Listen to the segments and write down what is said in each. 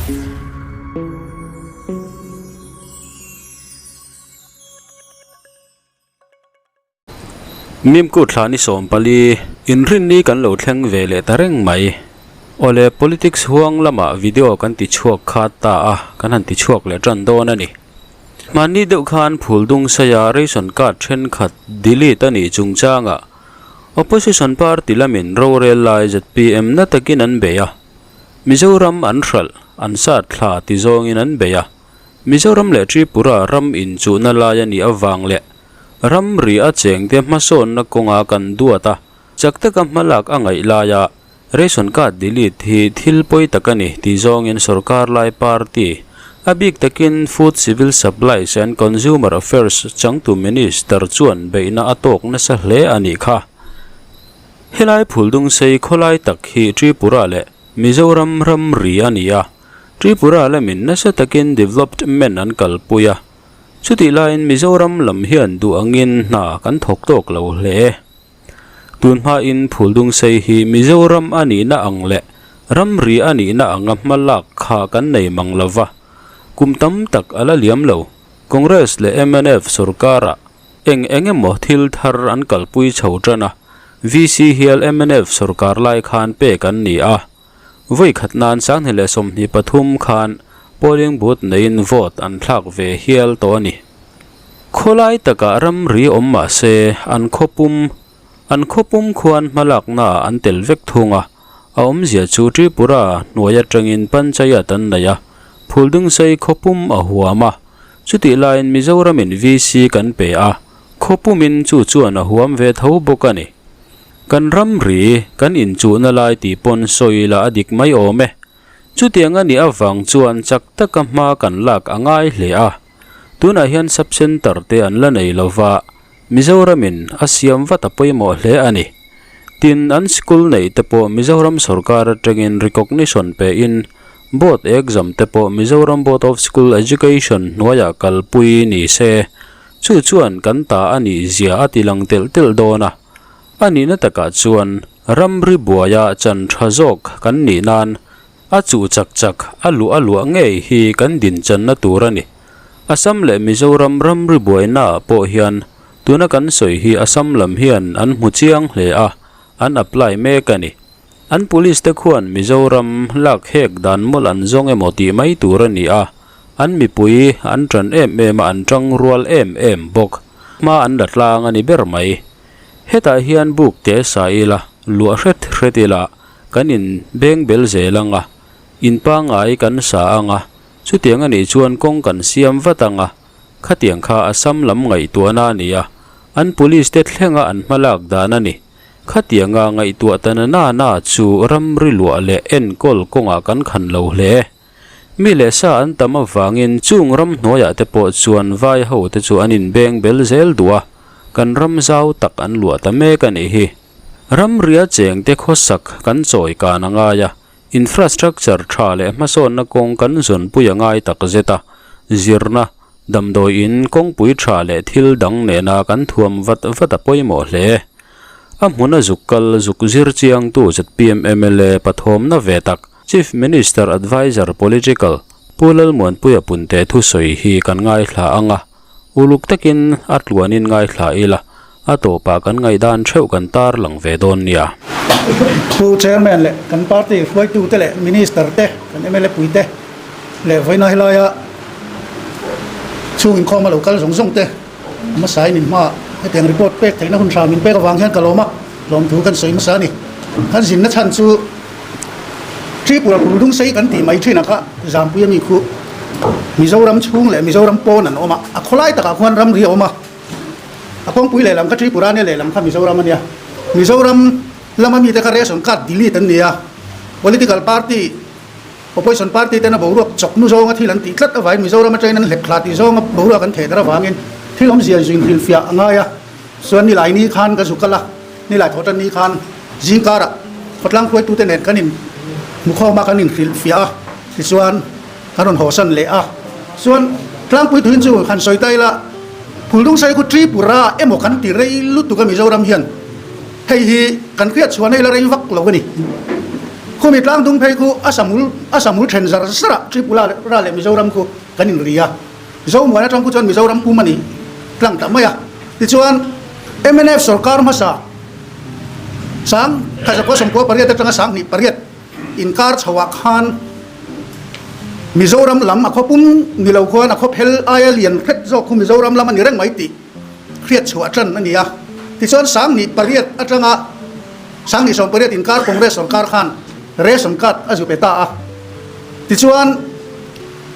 Mimkut thla ni 14, inrinni kan lo thleng ve leh ta reng mai. Awle, politics huang lamah video kan ti chhuak khat ta a, kan han ti chhuak leh tan dawn a ni. Hmanni deuh khan Phuldung saia ration card thenkhat delete a nih chungchangah opposition party lamin rorel lai zpm na takin an bei a, Mizoram an hralh, an sat thla ti zawngin an bei a. Mizoram leh Tripura ram inchuhna lai a nih avang leh ramri a chengte hmasawnna kawnga kan duat a, chak taka hmalak a ngaih laia Ration card delete hi thil pawi tak a ni tih zawngin sorkar lai party, a bik takin Food Civil Supplies and Consumer Affairs changtu Minister chuan beihna a tawk nasa hle a nih kha. Helai Phuldungsei khawlai tak hi Tripura leh Mizoram ramri a ni a, Tripura lamin nasa takin development an kalpui a, chutih laiin Mizoram lam hian duh angin hna kan thawk tawk lo hle. Tun hmain Phuldungsei hi Mizoram a nihna ang leh ramri a nihna anga hma lak kha kan nei mang lo va, kum tam tak a la liam lo. Congress leh mnf sorkarah eng eng emaw thil thar an kalpui chho tan a, VC hial mnf sorkar lai khan pek an ni a. Vawi khat nan 2023 khan polling booth neiin vote an thlak ve hial tawh a ni. Khawlai takah ramri awm mah se an khawpum an khawpum khuan hmalakna ah an tel vek thung a, a awmzia chu Tripura hnuai atangin Panchayat an nei a, Phuldungsei khawpum a huam a, chutih laiin Mizoramin VC kan pe a, khawpumin chu chuan a huam ve tho bawk a ni. Kan ramri kan inchuhna lai tih pawn sawi la a dik mai awm e. Chutiang a nih avang chuan chak taka hma kan lak a ngai hle a. Tunah hian sub centre te an la nei lova, Mizoramin a siam vat a pawimawh hle a ni. Tin, an school neih te pawh Mizoram sorkar atangin recognition pein board exam te pawh Mizoram Board of School Education hnuaiah kalpui ni se. Chu chuan kan ta a nih zia a ti lang telh telh dawn a. A nihna takah chuan ramri buaia chan tha zawk kan nih nan a chuh chak chak a luah a luah ngei hi kan dinchanna tur a ni. Assam leh Mizoram ramri buainaah pawh hian tuna kan sawi hi Assam lam hian an hmu chiang hle a, an apply mek a ni. An police te khuan Mizoram lak hek dan mawlh an zawng emaw tih mai tur a ni a, an mipui an tan em em a an tang rual em em bawk. Hma an la tlang a ni ber mai. Hetah hian buk te sa ila, luah hret hret ila, kan in beng bel zel ang a, in pangngai kan sa ang a, chutiang a nih chuan kawng kan siam vat ang a, khatiang kha Assam lam ngaihtuahna a ni a, an police te thlenga an hmalak dan a ni. Khatianga ngaihtuah ta na na na chu ramri luah leh enkawl kawngah kan khan lo hle. Mi leh sa an tam avangin chung ramhnuaiah te pawh chuan vai ho te chu an inbeng bel zel duh a, kan ram zau tak an luah ta mek a nih hi. Ramria chengte khawsak kan chawi kan a ngai a, infrastructure tha leh hmasawnna kawng kan zawnpui a ngai tak zet a, zirna, Damdawi in kawngpui tha leh thil dang nena kan thuam vat vat a pawimawh hle. A hmuna zuk kal zuk zir chiangtu zpm mla pathawmna ve tak Chief Minister Adviser Political Pu Lalmuanpuia Punte thusawi hi kan ngaithla ang a, uluk takin a tluanin ngaithla ila a tawpah kan ngaihdan theuh kan tarlang ve dawn nia. Pu Chairman leh kan party hruaitute leh Minister te, kan mla puite leh vawiina helaia chhung inkhawm a lo kal zawng zawng te hmasa in hma hetiang report pek theihna hun hram in pek avang hian ka lawm a, lawmthu kan sawi hmasa a ni. Kan zinna chhan chu Tripura Phuldung sei kan tih mai thin a kha Zampui ami khu Mizoram chhung leh Mizoram pawn an awm a, a khawlai takah khuan ramri a awm a, a kawngpui lehlam kha Tripura ania lehlam kha Mizoram ania. Mizoram lama mite kha ration card delete an ni a, political party Opposition party ten a boruak chawknu zawnga thil an tih tlat avangin Mizoram atangin an hlep thla tih zawnga boruak an theh dar avangin thil awmzia zuin hrilhfiah a ngai a. Chuan nilai ni khan ka zu kal a, nilai thawh tan ni khan zingkarah khawtlang hruaitute nen kan in hmukhawm a, kan in hrilhfiah a, tichuan kan rawn hawsan leh a. Chuan tlangpui tuin chu han sawi ta ila, Phuldungsai khu Tripura emaw kan ti rei lutuk a Mizoram hian hei hi kan hriat chhuah na ila rei vak lo a ni. Khumi tlangdung phei khu a samul a samul then zar zar ah Tripura leh Mizoram khu kan inri a. Zomuan atang khu chuan Mizoram pum a ni tlang ta mai a. Tichuan mnf sorkar hmasa sang khazakhua 98 atanga 28 inkar chho ah khan Mizoram lam a khaw pum ni lo khuan a khaw phel aia lian hret zawk khu Mizoram lam a ni reng mai tih hriat chhuah tan a ni a. Tichuan 18 atanga 18 inkar Congress sorkar khan ration card a zu pe ta a. Tichuan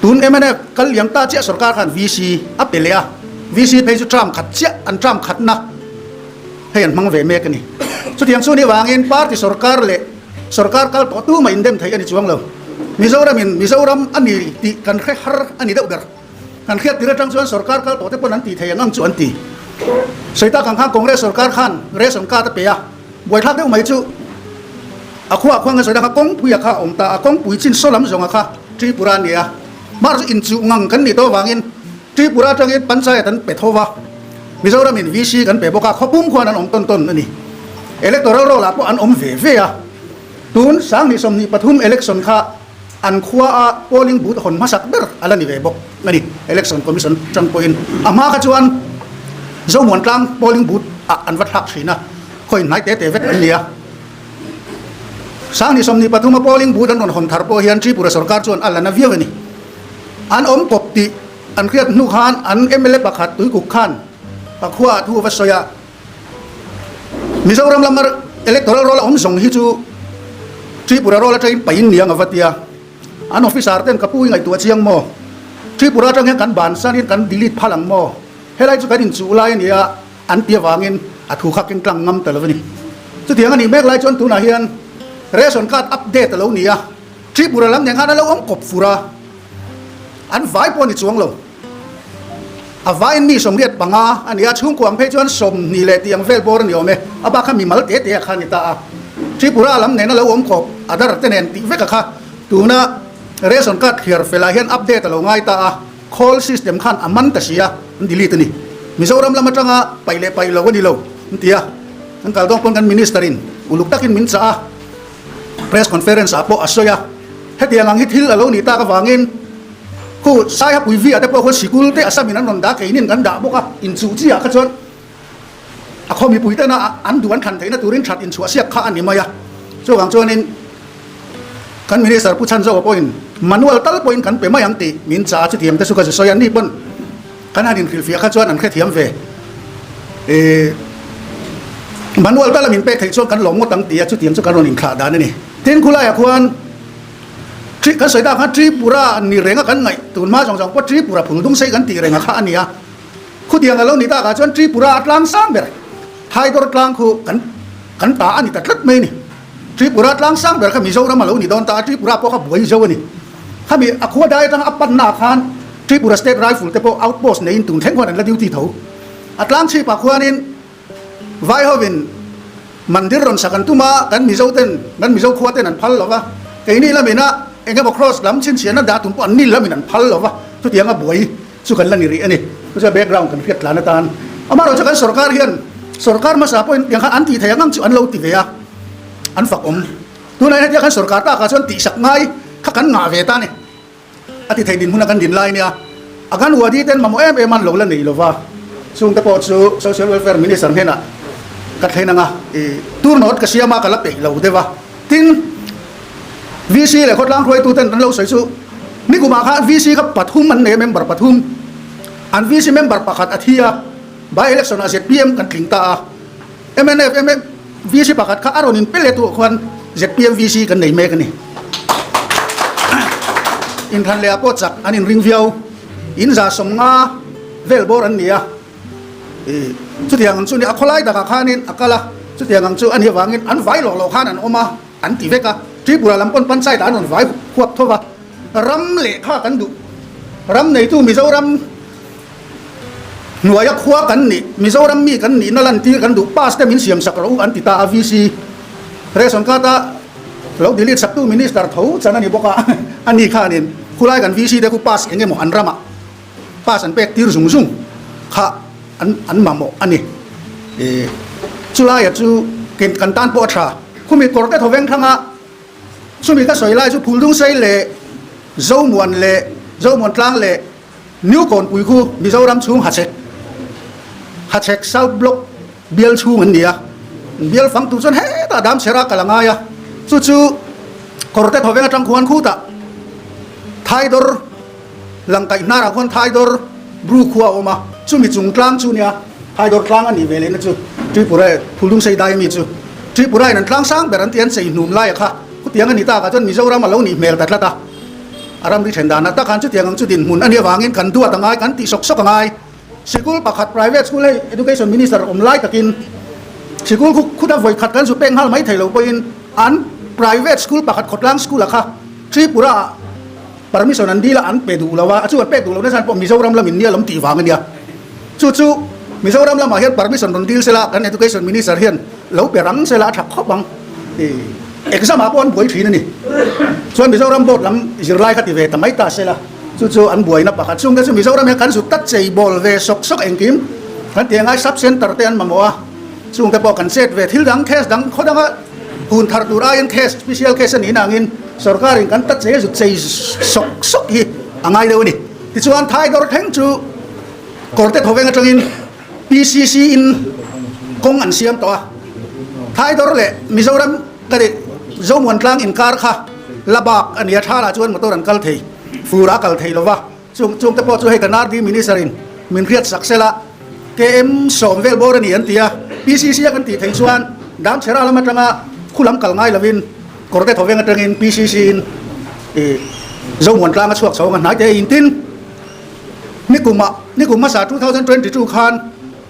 tun mnf kal liam ta chiah sorkar khan VC a pe leh a. VC phei chu term khat chiah an term khatna hei an hmang ve mek a ni. Chutiang chu ni vangin party sorkar leh sorkar kal tawh tumah indem theih a ni chuang lo. Mizoramin Mizoram a ni tih kan hre har a ni deuh ber. Kan hriat tir atang chuan sorkar kal tawh te pawn an tih thei ang ang chu an ti. Sawi tak ang khan Congress sorkar khan ration card a pe a, buaithlak deuh mai chu a khuaah khuan kan sawi tak kha kawngpui a kha a awm ta a, kawngpui chin saw lam zawng a kha Tripura a ni a, mahse inchuh ngang kan nih tawh avangin Tripura atangin Panchayat an pe tho va, Mizoramin VC kan pe bawk a, khawpum khuan an awm tawn tawn a ni. Electoral roll ah pawh an awm ve ve a, tun 2023 election kha an khua a polling booth hawn hmasak ber a la ni ve bawk a ni. Election Commission tang pawhin a hma kha chuan Zomuantlang polling booth ah an va thlak thin a, khawi hnai te te vek an ni a. 2023 a polling booth an rawn hawn thar pawh hian Tripura sorkar chuan a la na viau a ni. An awm kawp tih an hriat hnu khan an mla pakhat Tuikuk khan a khua ah thu a va sawi a, Mizoram lama electoral roll a awm zawng hi chu Tripura roll atangin paih in niang a va tia. An officer ten ka pu i ngaihtuah chiang maw? Tripura atang hian kan bansan in kan delete phal ang maw? Helai chu kan inchuh lai a nia an ti avangin a thu kha keng tlang ngam ta lo a ni. Chutiang a nih mek lai chuan tunah hian ration card update a lo ni a, Tripura lam nen khan a lo awm kawp fur a, an vai pawh a ni chuang lo. A vaiin mi 85 a ni a, chhungkua ang phei chuan 20 leh tih ang vel bawr a ni awm e. A bak kha mi mal te te a kha a ni ta a. Tripura lam nena lo awm khawp Aadhaar te nen tih vek a kha tuna ration card thliar felah hian update a lo ngai ta a, call system khan a man ta si a, an delete a ni. Mizoram lam atanga paih leh paih lo a ni lo an ti a, kan kal dawn pawn kan minister in uluk takin min chah a. Press conference ah pawh a sawi a, hetiang ang hi thil a lo nih tak avangin khu Saihapui vi ah te pawh khuan sikul te Assam in an rawn dah keinin kan dah bawk a, inchuh chi ah kha chuan a khaw mipui tena an duh an thlan theihna turin that inchhuah siak kha a ni mai a, chuvang chuanin kan Minister Pu Chhanzoa pawhin manual tal pawhin kan pe mai ang tih min chah a, chutiang te chu ka zu sawi a, ni pawn kan han inhrilhfiah kha chuan an hrethiam ve. Ih, manual tal a min pek theih chuan kan lawm ngawt ang tih a chutiang chu kan rawn inthlah dan a ni. Tin, khulaiah khuan Tri, kan sawi tak khan Tripura ni renga kan ngaih tun hma zawng zawng pawh Tripura phul dung sei kan tih renga kha a ni a. Khutiang a lo ni takah chuan Tripura a tlang sang ber Thaidawr tlang khu kan kan ta a ni ta tlat mai a ni. Tripura tlang sang ber kha Mizoram a lo ni dawn ta a, Tripura pawh kha buai zo a ni. Khami a khua dai atanga a panna khan Tripura State Rifle te pawh outpost neiin tun thleng khuan an la duty tho. A tlang chhipah khuanin vai hovin mandir rawn sak an tum a, kan Mizo ten, kan Mizo khua ten an phal lo va, keini lamina eng emaw cross lam chhinchhiahna dah tum pawh an ni lamin an phal lo va, chutianga buai chu kan la ni rih a ni. Chu chuan background kan hriat tlan atan amaherawhchu kan sorkar hian sorkar hmasa pawhin tiang khan an tih theih ang ang chu an lo ti ve a, an fak awm. Tunah hian hetia kan sorkar takah chuan tihsak ngai kha kan ngah ve ta a ni. A ti thei dinhmun a kan din lai nia, a kan uadi ten mamawh em em an lo la nei lova, chungte pawh chu Social Welfare Minister hnenah ka thlen anga i tur nawt ka siam a ka la peih lo deuh a, tin VC leh khawtlang hruaitu ten an lo sawi chu nikumah khan VC kha pathum an nei a member pathum, an VC member pakhat a thi a, by election ah zpm kan tling ta a, mnf VC pakhat kha a rawn inpe leh tuah khuan zpm VC kan nei mek a ni. Inthlan leh ah pawh chak an inring viau. In 150 vel bawr an ni a. Chutiang ang chu ni a khawlai takah khanin a kal a, chutiang ang chu a nih avangin an vai lawh loh khan an awm a, an ti vek a. Tripura lam pawn panchayat ah an rawn vai huap tho va. Ram lehkha kan duh. Ram neitu Mizoram Hnuaia khua kan nih, Mizoram mi kan nihna lantir kan duh, pass te min siam sak rawh u an ti ta a, VC ration card a lo delete saktu minister tho chan a ni bawk a, a ni khanin khulai kan VC te khu pass eng emaw an ramah pass an pek tir zung zung kha an an mamawh a ni. Chulaia chu kan tan pawh a tha, khumi kawr te thaw veng thlanga. Chumi ka sawi lai chu Phuldungsei leh Zomuan leh Zomuan tlang leh New Kawnpui khu Mizoram chhung Hachhek, Hachhek South Block bial chhung an ni a. Bial fang tur chuan hetah Damchhera kal a ngai a, chu chu Kawrte thawveng atang khuan khutah Thaidawr Langkaih hnarah khuan Thaidawr Bru khua a awm a, chumi chung tlang chu nia Thaidawr tlang a nih ve lehna chu Tripura Phuldungsei dai ami chu Tripura in an tlang sang ber an ti an chei hnum laia kha khutiang a ni takah chuan Mizoram a lo nih hmel ta tlat a. A ramri then danah tak khan chutiang ang chu dinhmun a nih avangin kan duat a ngai, kan tih sawk sawk a ngai. Sikul pakhat private school hei Education Minister awm lai takin sikul khu khuta vawi khat kan zu pek nghal mai thei lo pawhin an private school pakhat khawtlang school ah kha Tripura ah permission an dil a an pe duh lo a, a chu an pek duh lo nasa pawh Mizoram lamin nia lawm tih vang a nia. Chu chu Mizoram lamah hian permission rawn dil sela kan Education Minister hian lo pe rang sela a tha khawp ang. Exam ah pawh an buai thin a ni. Chuan Mizoram board lam zirlai kha ti ve ta mai ta sela chu chu an buaina pakhat. Chungte chu Mizoram hian kan zut tak chei bawl ve sawk sawk engkim kan ti angai sub center te an mamawh a, chungte pawh kan chet ve thil dang case dang khaw danga hun thar tur aiin case special case a nih na angin sorkar in kan ta chei zut chei sawk sawk hi a ngai deuh a ni. Tichuan Thaidawr thleng chu Kawrte thawveng atangin PCC in kawng an siam tawh a, Thaidawr leh Mizoram ka nih Zomuan tlang inkar kha la bak a ni a, thalah chuan motor an kal thei, fur a kal thei lo va, chung chungte pawh chu hei kan RD Minister in min hriat sak sela, KM sawm vel bawr a ni an ti a, PCC a kan tih theih chuan Damchhera lam atanga khu lam kal ngai lovin Kawrte thawveng atangin PCC in Zomuan tlang a chhuak chho ang a, hnaite in tin. Nikumah, nikum hmasa 2022 khan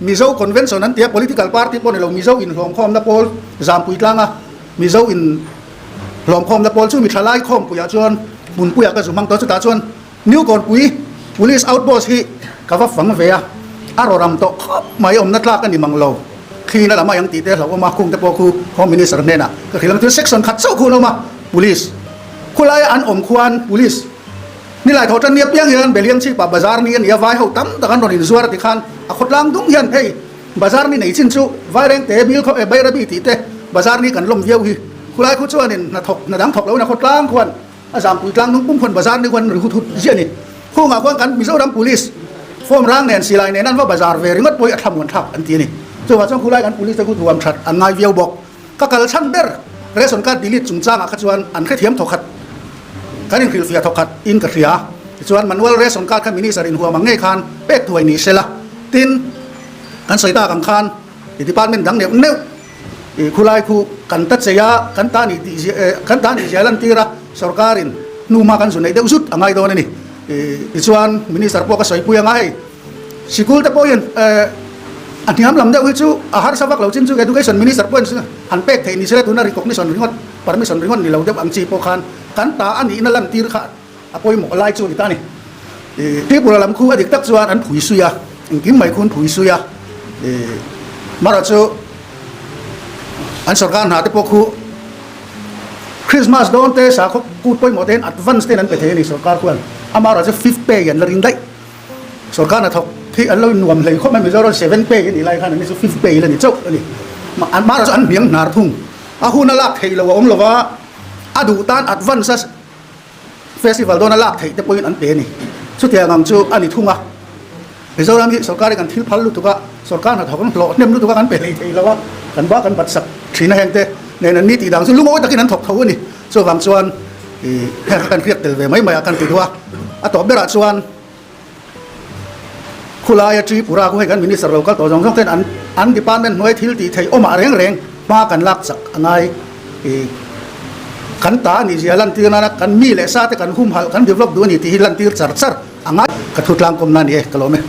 Mizo Convention an tia political party pawh ni lo Mizo inhlawmkhawmna pawl Zampui tlanga Mizo inhlawmkhawmna pawl chu mi thalai khawmpuiah chuan hmunpuiah ka zu hmang tawh chutah chuan New Kawnpui Police Outpost hi ka va fang ve a, a rawram tawh khawp mai awmna tlak a ni mang lo. Thlina lam a ang tih te hlauhawm a, khungte pawh khu Home Minister hnenah ka hrilh ang chu section khat chauh khu an awm a, Police khulaia an awm khuan Police Nilai thaw tan ni apiang hian Beliang chhipah bazar ni a ni a, vai ho tam tak an rawn inzuar a ti khan a khawtlang dung hian hei bazar ni nei chin chu Vairengte, Bilkhaw eh Bairabi tih te bazar ni kan lawm viau hi. Khulai khu chuanin hna thawk hna dang thawk loin a khawtlang khuan a zampui tlang nung pum khuan bazar ni khuan ri hut hut ziah a ni. Khungah khuan kan Mizoram Police form rang nen silai nen an va bazar ve ringawt pawh hi a thlamuan thlak an ti a ni. Chuvang chuan khulai kan Police te khu thuam that an ngai viau bawk. Ka kal chhan ber ration card delete chungchangah kha chuan an hrethiam thawkhat. Kan inhrilhfiah thawkhat in ka hria. Tichuan manual ration card kha minister inhuam ang ngei khan pek thuai ni sela. Tin, kan sawi tak ang khan i department dang neuh neuh i khulai khu kan ta chei a, kan ta nih tih zia kan ta nih zia lantir a, sorkarin hnuma kan zu neih deuh zut a ngai dawn a ni. Tichuan minister pawh ka sawipui anga hei sikul te pawhin a hniam lam deuh hi chu a harsa vak lo chin chu education minister pawhin han pek theih ni sela tuna recognition ringawt Permission ringawt ni lo deuh ang chi pawh khan kan ta a nihna lantir kha a pawimawh lai chu a ni ta a ni. Tripura lam khu a dik tak chuan an phui sui a, engkim mai khu an phui sui a. Mara chu an sorkar hna te pawh khu Christmas dawn te sakhaw kut pawimawh te hian advance te an pe thei a ni sorkar khuan. Amara chu fifth pay an la ring daih. Sorkar hnathawk hi an lo nuam hlei khawp mai, Mizoram seven pay a nih lai khan an ni chu fifth pay la ni chauh a ni. Amara chu an hniang hnar thung. A hun a lak theih lo a awm lo va, a duh tan advance a festival dawn a lak theih te pawhin an pe a ni. Chutiang ang chu a ni thung a. Mizoram hi sorkar hi kan thil phal lutuk a, sorkar hnathawk an hlawh hnem lutuk a kan pe hlei thei lo a, kan ba kan bat sak thin a heng te nen an ni tih dang chu lungawi takin an thawk tho a ni. Chuvang chuan ih heng kha kan hriat tel ve mai mai a kan ti duh a. A tawp berah chuan Khulaia Tripura khu hei kan Minister lo kal tawh zawng zawng ten an an department hnuai thil tih theih awmah reng reng hma kan lak chak a ngai ih kan ta a nih zia lantir nana kan mi leh sa te kan humhalh kan develop duh a ni tih hi lantir char char a ngai ka thu tlangkawmna a ni e ka lawm e.